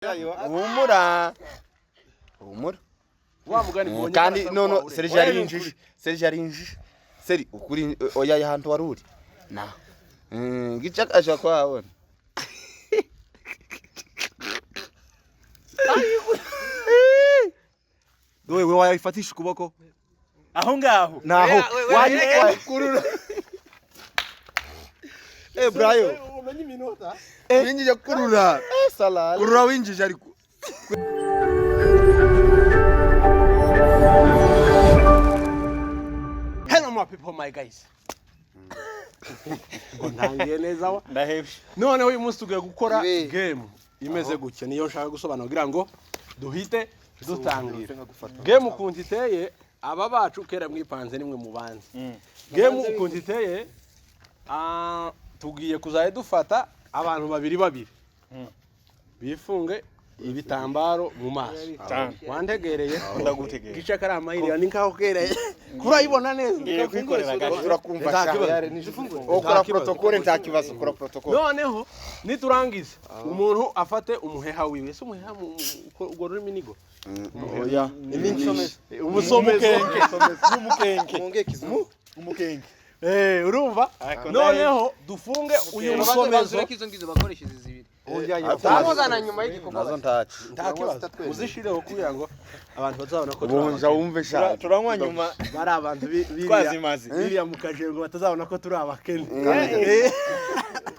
Humura, humura. Wa mugani mbonye. Kandi karasa no no. kwawe. Serge ari injiji, Serge ari injiji. Seri ukuri oya yahantu wari uri na gica asha kwabona. Wewe wayifatisha ukuboko. Aho ngaho. Naho Wayi kurura. Eh, Brayo. Umenye iminota. Winjije kurura. Eh, salale. Kurura winjije ariko. Hello my people, my guys. Ngo ntangiye neza wa. Ndahebye. Noneho uyu munsi tugiye gukora Ibe. game imeze gutya, niyo nshaka gusobanura kugira ngo duhite dutangira. Game ukuntu iteye, aba bacu kera mwipanze nimwe mubanze. Game ukuntu iteye, tugiye kuzajya dufata abantu babiri babiri bifunge ibitambaro mu maso. Wantegereye? Ndagutegereje. Gice kari amayirira ni nkaho kereye kurayibona neza. Ngiye kwikorera gashi. Turakumva. Nta Sha. kibazo. Ukora protocole, nta kibazo, ukora protocole. Noneho niturangiza umuntu afate umuheha wiwe. Ese umuheha urwo rurimi nigo? Oya. Umusomezo. Umukenke. Mwongeye kizungu. Umukenke. Eh, urumva, noneho dufunge uyu musomezo. Bazureke izo ngizo, bakoresha izi zibiri. Oya. Turamugana nyuma y'igikorwa. Nazo ntacu. Nta kibazo, uzishireho kugira ngo abantu bazabona ko turi Ubunja abakene. wumve sha. Turanywa nyuma. Bari abantu Twazimaze. biriya mu Kajengo batazabona ko turi abakene.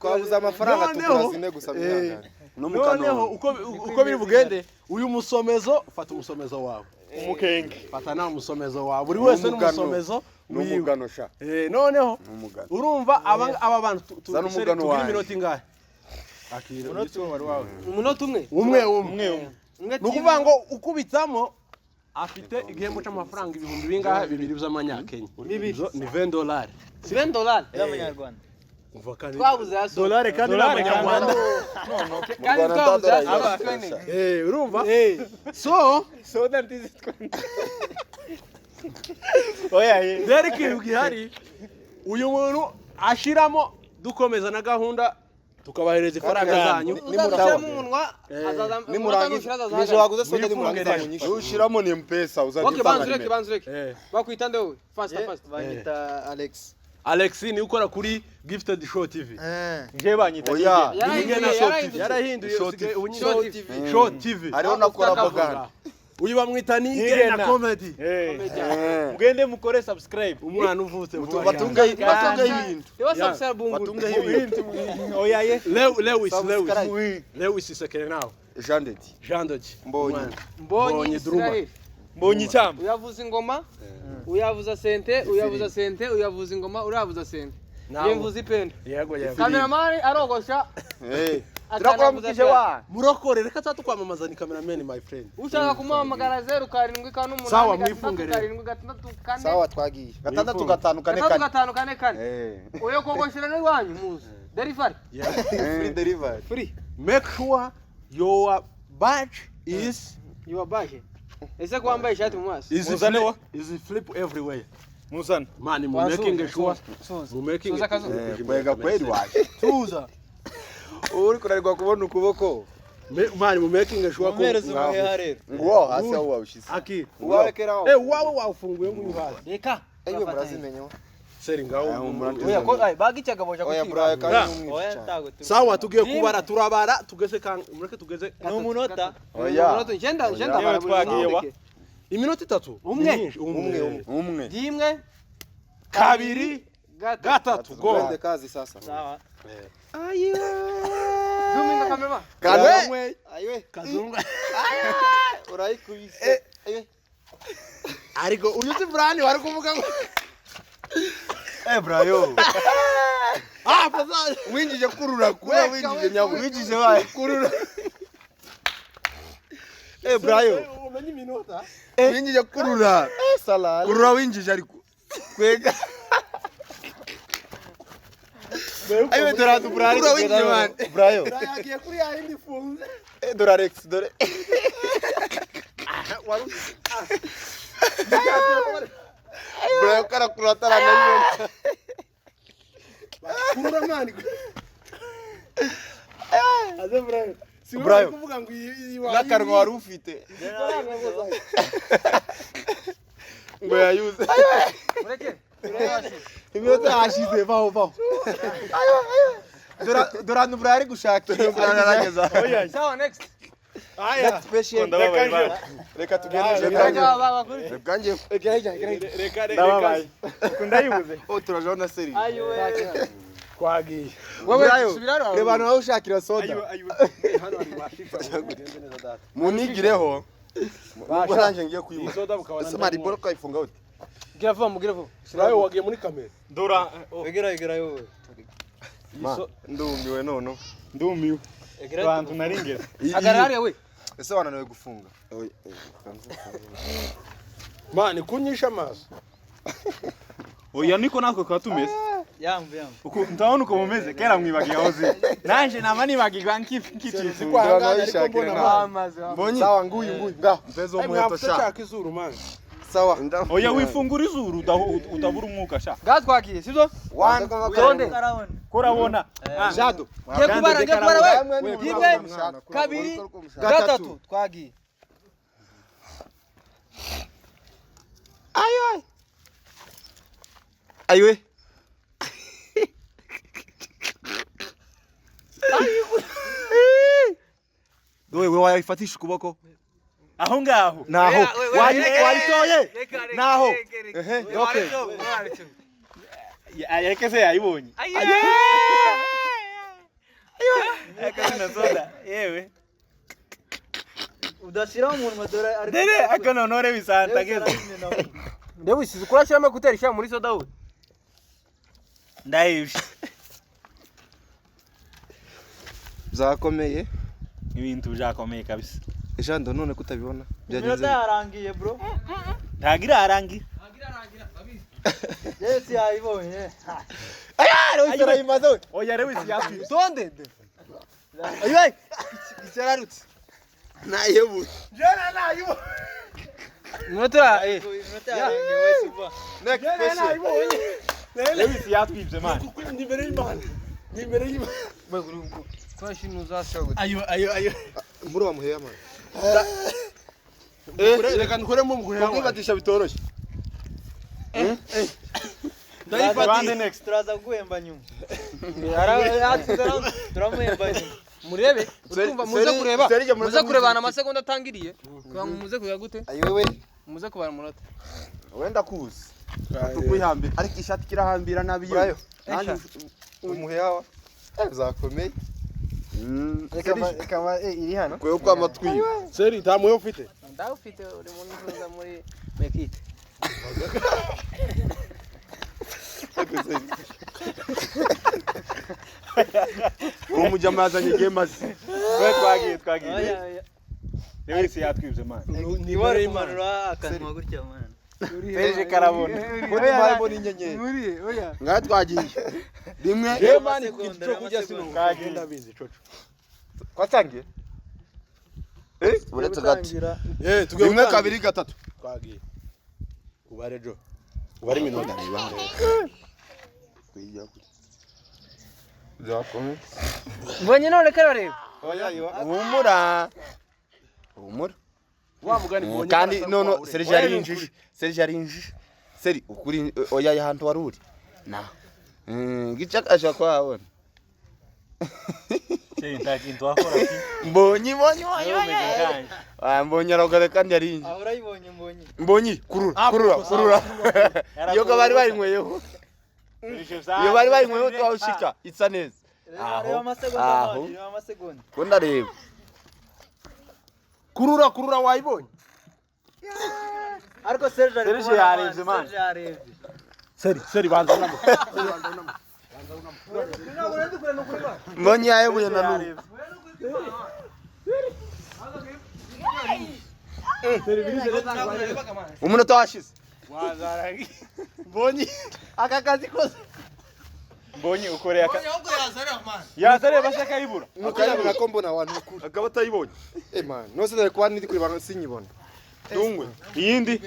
Twabuze amafaranga. Noneho- Tugura zine gusa, mwihangane. No mu Noneho kanono. uko biri bugende, uyu musomezo, fata umusomezo wawe. Umukenke. Fata nawe umusomezo wawe, buri wese N'umugano. n'umusomezo wiwe. N'umugano sha. Eh, noneho N'umugano. urumva aba bantu Zana umugano tugira wanjye. iminota ingahe? Akira wari wawe. Umunota umwe. Umwe umwe. Umwe. Ni ukuvuga ngo ukubitamo afite igihembo cy'amafaranga ibihumbi bingahe? Bibiri by'amanyakenya. Izo ni 20 dolari. $20. Y'amanyarwanda. Umva kandi. Twabuze ya soda. Dolari kandi ni Dolari. amanyarwanda. Kandi Rwanda twabuze ya dolari soda. yose. Eh, urumva, so Soda ntizitwa. Oya ye. rero ikintu gihari, uyu muntu ashiramo, dukomeza na gahunda, tukabahereza ifaranga zanyu. Uzashyiramo umunwa azaza umunota. Nimurangiza Nushira azaza. nije waguze soda, nimurangiza Mwifunge. munyishyure. Ushiramo ni mpesa uzajya Okay, utanga banzureke. nimero. Banzureke. Eh. Bakwita nde wowe? Fasta fasta. Banyita Alex. Alex ni ukora kuri Gifted Show TV. Nje banyita. Oya. Yarahinduye. Show TV. Yarahinduye. Yarahinduye. Show usigaye TV. ubu nyine. Show TV. Show TV. Hariho na collabo gani. Uyu bamwita Nigena Nigena. Comedy. Eh. Mugende mukore subscribe. Umwana uvutse vuba. Batunge, batunge ibintu. Niba subscribe bungura. Batunge ibintu. Oya ye. Lewis, Lewis. Subscribe. Lewis Isekere nawe. Jean de Dieu. Jean Dodi. Mbonye. Umwana. Mbonye Mbonye Druma. Israel. Mbonye icyamba. Uyavuza ingoma, uyavuza sente, uyavuza sente, uyavuza ingoma, uravuza sente. Nawe. Yemvuza ipenda. Yego yego. Kameramani arogosha. Eh. Akanavuza Turakuramukije wa. Murokore, reka tuba tukwamamaza, ni cameraman my friend. Ushaka kumuhamagara 07 kane 8 Sawa, mwifunge 6 rero. 7 6 4. Sawa, twagiye. 6 5 4 6 4. 5 4 4. Eh. Uyo kogoshera n'iwanyu muzi. Delivery. Free delivery. Free. Make sure your badge is You are baje. Ese ko wambaye ishati mu maso? is Muzane wa. flip, is flip everywhere. Muzana. Man, mu making sure mu making Suza kazu. Eh, kwega kweli waje. Tuza. Uri kunanirwa kubona ukuboko. Man, mu making sure ko Mumereze umuheha rero. Nguwo hasi aho wawushize. Aki. Uwawe keraho. Eh, wawe wawufunguye nguyu hasi. Reka. Ewe murazimenya. Seri ngaho. Oya ko ay bagicaga boja Oya kutiba. Burayi kandi n'umwica Oya cyane. ntago turi. Sawa, tugiye kubara, turabara tugeze kan mureke tugeze. Ni umunota. Oya. Umunota ngenda ngenda Yewe bara buri twagiye wa. munsi. Iminota itatu. Umwe. Ni myinshi. Umwe. Umwe, Umwe. 1 2 3. 3 go. Twende kazi sasa. Sawa. Zoom in camera. Kandi Ayiwe. Kazungu. Urayikubise. Ayiwe. Ariko uyu si Brian wari kuvuga ngo Eh, Brayo. ah pasa. Winjije kurura kura winjije nyabu. Winjije wae. Kurura. Eh, Brayo. Umenye iminota. Winjije kurura. Eh, salale. Kurura winjije ariko. Kwega. Ayiwe dore ahantu Brayo. Kurura winjije man. Brayo. Yagiye kuri ya yindi ifunze. Eh, dore Alex, dore. Brayo karakura ataranayibona. Kurura mani. Aze Brian. Brayo. Kuvuga ngo iyi N'akanwa wari ufite. Ngo yayuze. Mureke. Iminota yashize, vaho vaho. Dore ahantu Burayi ari gushaka. Arageza. Sawa, next. Aya. Next patient. Ndababaye bana. Reka tugende. Reka bakuri. Reka njye. Reka reka. Ndababaye. Ndayibuze. Oh, turajaho na seri. Ayiwe. Twagiye. Wewe Brayo, subira hano. reba ahantu aho ushakira soda. Ayiwe ayiwe. Hano hari mashisha. Mugende neza data. Munigireho. Ubwo nanjye ngiye Iyi kuyibona. soda mukabona. Ese mariboro twayifunga ute? Gira vuba, mugire vuba. Brayo wagiye muri kamera. Dora. Egera egera yowe. Ndumiwe noneho. Ndumiwe. Egera. Bantu naringeze. Hagarara hariya we. Ese wananiwe gufunga? Mani kunyisha amaso. Oya niko natwe kwa tumeze. Yambu yambu. Uko ndabona uko mumeze kera mwibagiye aho ziri. Nanje nama nibagirwa nk'ikifu. Kwangana ariko mbona Amazi. Mbonyi. Sawa, nguyu nguyu ngaho. Mpezo umuheto sha. Shaka izuru mani. Sawa. Oya wifungura izuru utabura umwuka sha. Ngaha twagiye, sibyo? One. Tonde. Kurabona. Jado. Ngiye kubara, ngiye kubara we. Rimwe, kabiri, gatatu. Twagiye. Ayiwe. Wewe wayifatisha ukuboko. Aho ngaho. Naho. Wayitoye. Naho. Okay. Yareke se yayibonye. Akana soda. Yewe. Udashira umunwa dore ari. Dere akana nore bisanta geze. Ndewe isize kurashyiramo ekuteri shyira muri soda we. Ndayibye. Byakomeye. Ibintu byakomeye kabisa. Jando none kutabibona. Byagenze. Iminota yarangiye bro. Ntagira arangira. Yes yayibonye. Ayo, Oya Lewis yatwibye. Tonde. Ayo. Icyararutse. Nayebuye. Iminota Iminota yarangiye we suba. Next patient. Lewis yatwibye man. Ni imbere y'Imana. Ni imbere y'Imana. Ayo ayo ayo. Muri wa muheya man. Reka nkuremo muheya. Kwibatisha bitoroshye. Bande next. Turaza guhemba nyuma. Turamuhemba nyuma. Murebe, urumva muze kureba. Serge, muze Muze kurebana amasegonda atangiriye. Kugira ngo muze kureba gute? Ayiwe. Muze kubara umunota. Wenda kuzi. Tukwihambira ariko ishati kirahambira nabi yo. Brayo. Nanjye Umuheya wa. Byakomeye. Reka iri hano. kwe uko amatwi. Seri nta muheya ufite. Ndawufite uri muri ntuza muri mekite. Uwo mujama yazanye igihe maze. Twe twagiye twagiye. Lewis yatwibye man. Ni imbere y'Imana. Kumanura akanwa gutya man. Serge karabona. Ko ndimo inyenyeri. Muri oya. Ngaha twagiye. Rimwe. Yewe mani ku giti cyo kurya sinumva. Ndabizi coco. Twatangiye. Uretse gato. Eh, tugiye Rimwe gutangira. kabiri gatatu. Twagiye. Ubare jo. Ubare iminota. Byakomeye. Mbonye none karareba. Humura. Humura. Wa mugani mbonye. Kandi nono Serge ari injiji. Serge ari injiji. Seri ukuri oya yahantu wari uri. Naho. Gica ashaka kuhabona. Seri nta kintu wakora. Mbonyi mbonyi mbonyi. Ah mbonyi aragara kandi ari injiji. Aho urayibonye mbonye. Mbonyi kurura kurura kurura. Iyo ko bari barinyweyeho. Iyo bari barinyweyeho twawushika isa neza. Reba amasegonda Aho. mani, reba amasegonda. Ko ndareba. Kurura kurura wayibonye. Ariko Serge ari Serge kubona yarebye, man. Serge yarebye. Seri seri banza unamo. Mbonyi yayoboye na n'ubu. Umunota washize. Mbonyi Aka kazi kose. Mbonyi ukoreye aka. Yazareba se akayibura. Akayibona ko mbona abantu ukuri. Akaba atayibonye. Eh man, nose dore kuba ndi kureba sinyibona. Dungwe. Iyindi.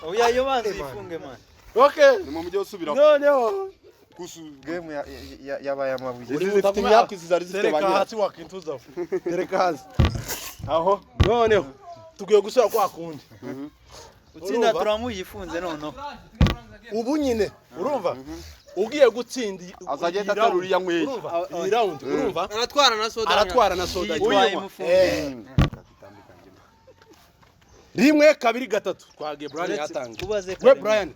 Oya yo banza uyifunge man. Okay. Ni mu mujyi usubira. Noneho. Kusu game yabaye amabuye. Izi zifite imyaka, izi zari zifite Tereka ba nyirazo. hasi wakintuzaho. Tereka hasi. Aho. Noneho tugiye gusubira kwa kundi. Utsinda Urumva? turamuyifunze noneho. Ubu nyine urumva ugiye gutsinda Azajya iyi ahita aterura round. iyo anyweye. Urumva iyi round, urumva Aratwara na soda. aratwara na soda. Yitwaye mufunge. 1 2 3 twagiye. Brian yatangiye. Ubaze We kare. Brian.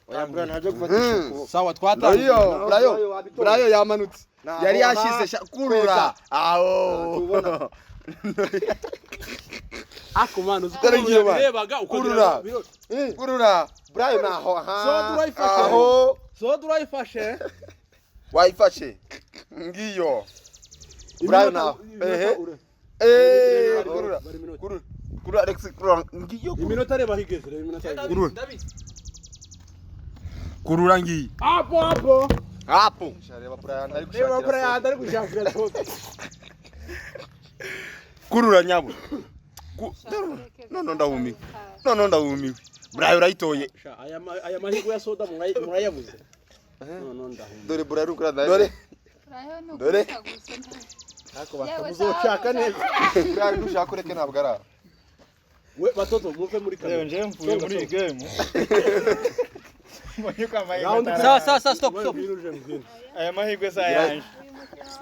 Oya Brian ntabyo gufatisha ukuboko. Sawa, twatangiye. Brayo, Brayo, Brayo yamanutse. Yari yashize kurura. Aho. Tubona. Ako mwana uzi ko Dore ngiyo bana. yabirebaga ukagira Kurura. ngo Kurura. Brian naho aha. Soda urayifashe. Aho. Soda urayifashe. Wayifashe. Ngiyo. Brian naho. Ehe. Eh, kurura. Kurura. Kurura Alex, kurura. Ngiyo. Iminota reba aho igeze, reba iminota aho igeze. Kurura. Kurura ngiyi. Apo apo. Hapo. Reba Brian ari Reba gushakira. Brian ari gushakira soda. Kurura nyabo. None ndahumiwe. None ndahumiwe. Brayo urayitoye. Sha, aya mahirwe ya soda murayabuze. No ndahumye. Dore Brian uri kuranda. Dore. Dore. Ariko batamuzoshaka neza. Brian nushaka ureke ntabwo ari aho. We batoto muve muri Reba kamera. njewe mvuye muri iyi game. Mbonye ko amahirwe Round atari Sawa sawa sawa, stop stop. aya mahirwe si ayanje.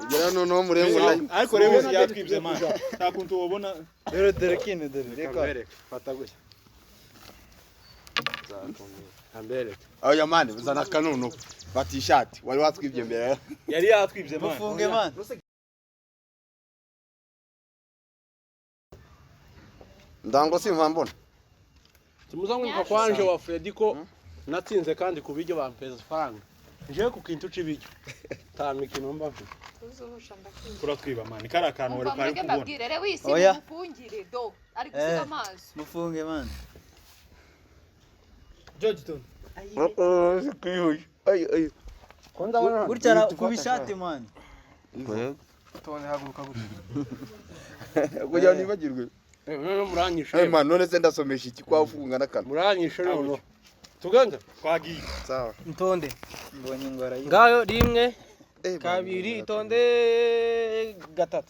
Ugera noneho murengo ndayi. Ariko rero yatwibye man. Nta kuntu wobona. Dore dore kino dore. Reka. Fata gutya. Ambereke. Oya mani, uzana kanono. Fata ishati. Wari watwibye mbere. Yari yatwibye man. Mufunge man. Ndango simva mbona. Tumuzamwibuka kwanje wa Freddy ko natsinze kandi ku biryo bampeza ifaranga. Njewe ku kintu c'ibiryo. Nta mikino mba mfite. Kuratwiba man. Kari akantu wari Umva kwari mureke kubona. mbabwire re wisi Oya. mufungire do ari gusiga amazi. Mufunge man. George Tone. Ay ay. Gutya kuba ishati man. Tone haguruka gutya. Kugira ngo nibagirwe. None muranyishe. Eh man, none se ndasomesha iki kwa ufunga n'akanwa. Muranyishe noneho. Tuganda. Twagiye. Sawa. Ntonde. Mbonye ingwara yiwe. Ngayo 1 Eh, 2 itonde 3.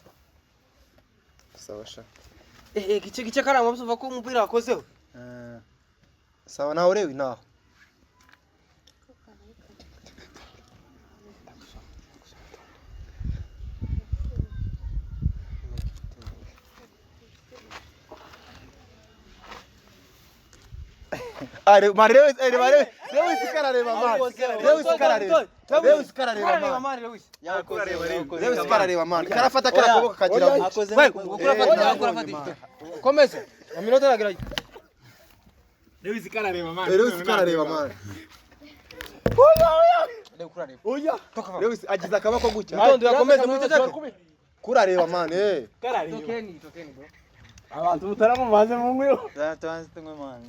Sawa sha. Eh gice gice karama busuva ko umupira wakozeho. Sawa nawe urewe naho. Are man, Lewis, eh man, Lewis karareba man. Lewis karareba. Lewis karareba man. Lewis. Yakoze yakoze. Lewis karareba man. Karafata karakoboko kagira gutya. Akoze We, n'ukuboko. ukura fata. Komeza. Aminota aragira. Lewis karareba man. Lewis karareba man. Oya. Lewis agize akaboko gutya. Mitondo yakomeze muceceke. Kurareba man eh. Karareba. Tokeni, tokeni bro. Abantu mutaramumaze mu ngwiyo. Tubanze tunywe man.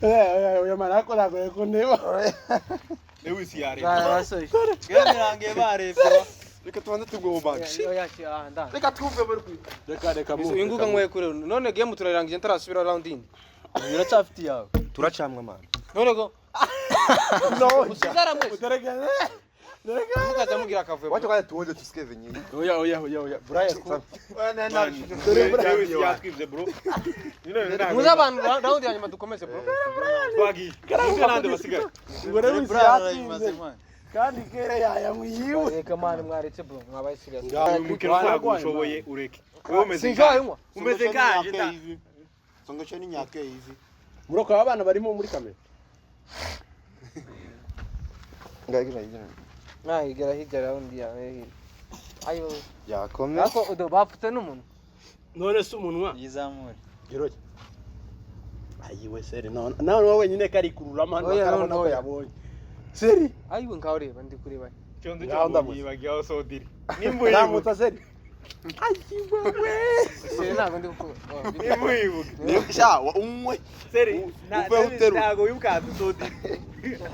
Eh, oya man, ariko ntabwo yakundeba. Lewis yareba. Barasoje. Game irangiye barebye. Reka tubanze tugwe man. Oya, ah, nda. Reka twumve muri kwi. Reka reka mu. Uyu nguka nkwiye kure. None game turarangije ntarasubira round indi. Uracyafite iyawe. Turacamwa man. None go. No. Usizara mwese. Utereke. Mukaza mugira akavuyo. Wacha kwanza tuonje tusikie venye. Oya oya oya oya. Brian ku. Lewis yatwibye bro. Muze abantu round ya nyuma dukomeze bro. Twagiye. Ninde nande basigaye. Ngo Lewis Brian arayimaze yatsinze. man. Kandi kera yayamwiyiwe. Reka man mwaretse bro, mwabaye serious. Uyu mukino ntabwo ushoboye ureke. Wowe umeze Sinjoye nywa. Umeze kanje ta. Songesho ni nyake hizi. Muroko abana barimo muri kamera. Ngagira hirya. Nahigera hirya round ya. Ayo. Yakomye. Ako udo bapfutse n'umuntu. None se umunwa. Yizamure. Giroye. Ayiwe seri none. Nawe wowe wenyine kari kururama hano Oya, akarabona ko oya. yabonye. Seri. Ayiwe ngaho reba ndi kureba. Cyondo Ngaho cyo ndamutse. yibagiwe sodiri. Nimba uyibuka. Namutsa seri. Ayiwe we. Seri ntabwo ndi gukora. Nimba uyibuka. Sha, unywe. Seri. Uve uterura. Ntago wibuka ahantu sodiri.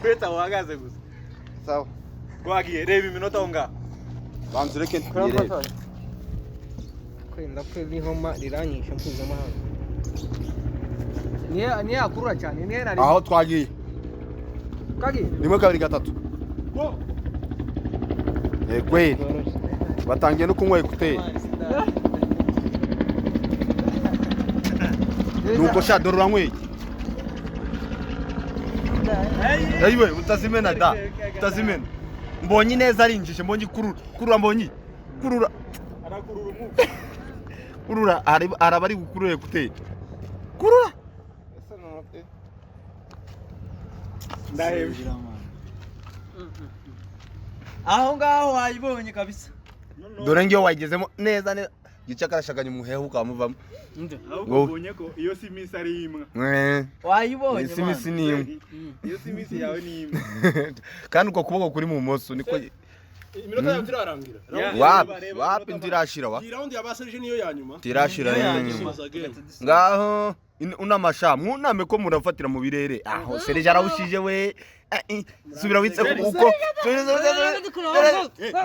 Uretse aho uhagaze gusa. Sawa. Twagiye reba iminota aho ngaho. Banza ureke tuyirebe. Kwenda kwe n'ihoma riranyisha mpuzamahanga. Niye niye akurura cyane niye nari. Aho twagiye. Rimwe, kabiri, gatatu. Eh, kweli batangiye no kunywa écouteurs. Nuko sha, dore uranyweye. Ayiwe, utazimena da, utazimena. Mbonye neza arinjije. Mbonye, kurura, kurura. Mbonye, kurura, kurura. Hari abari gukurura écouteurs. Kurura. Ndahebye. Aho ngaho wayibonye kabisa. Dore ngiyo wayigezemo neza neza. Gica karashakanye umuheha ukamuvamo. Ahubwo Wowe. ubonye ko iyo si misi ari imwe. Eh, Wayibonye. isi misi ni imwe. Iyo si misi yawe ni imwe. Kandi uko kuboko kuri mu moso niko. Iminota yawe tirarangira. Wapi, wapi, ntirashira wa. Iyi round ya ba Serge niyo ya nyuma. Tirashira. Niyo ya nyuma. Dusoza game. Ngaho unamasha mwuname ko murafatira mu birere. Aho Serge arawushije we. Eh, eh, subira witse uko.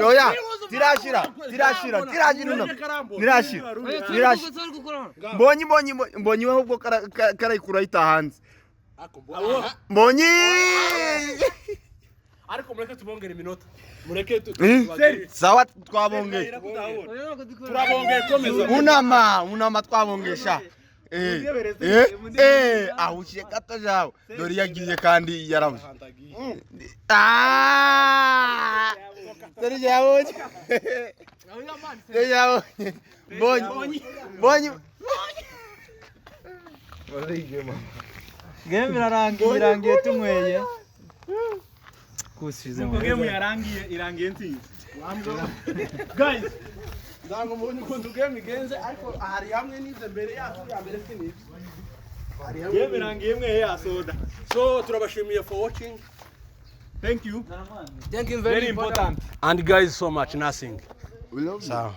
Oya, tirashira, tirashira, tirashira, uname. Ntirashira, ntirashira. Mbonyi, mbonyi, mbonyi we, ahubwo karayikura ahita hanze. Mbonyi. Ariko mureke tubongere iminota, mureke Eh? Sawa, twabongeye. Turabongeye, komeza. Unama, unama, twabongesha. Eh, eh, eh, ahushye gato jawe. Dore yagiye kandi yarabuze. Ah! Dore yabonye. Dore yabonye. Mbonyi, mbonyi. Game irarangiye, irangiye tunyweye. Kusize mu. Game yarangiye, irangiye ntsinzi. Guys, ntabwo mubonye ukuntu game igenze, ariko hari hamwe nize mbere yacu ya mbere sinibyo. Game irangiye mwe ya soda. So turabashimiye for watching. Thank you. Thank you. Very important. And guys, so much nothing. Sawa.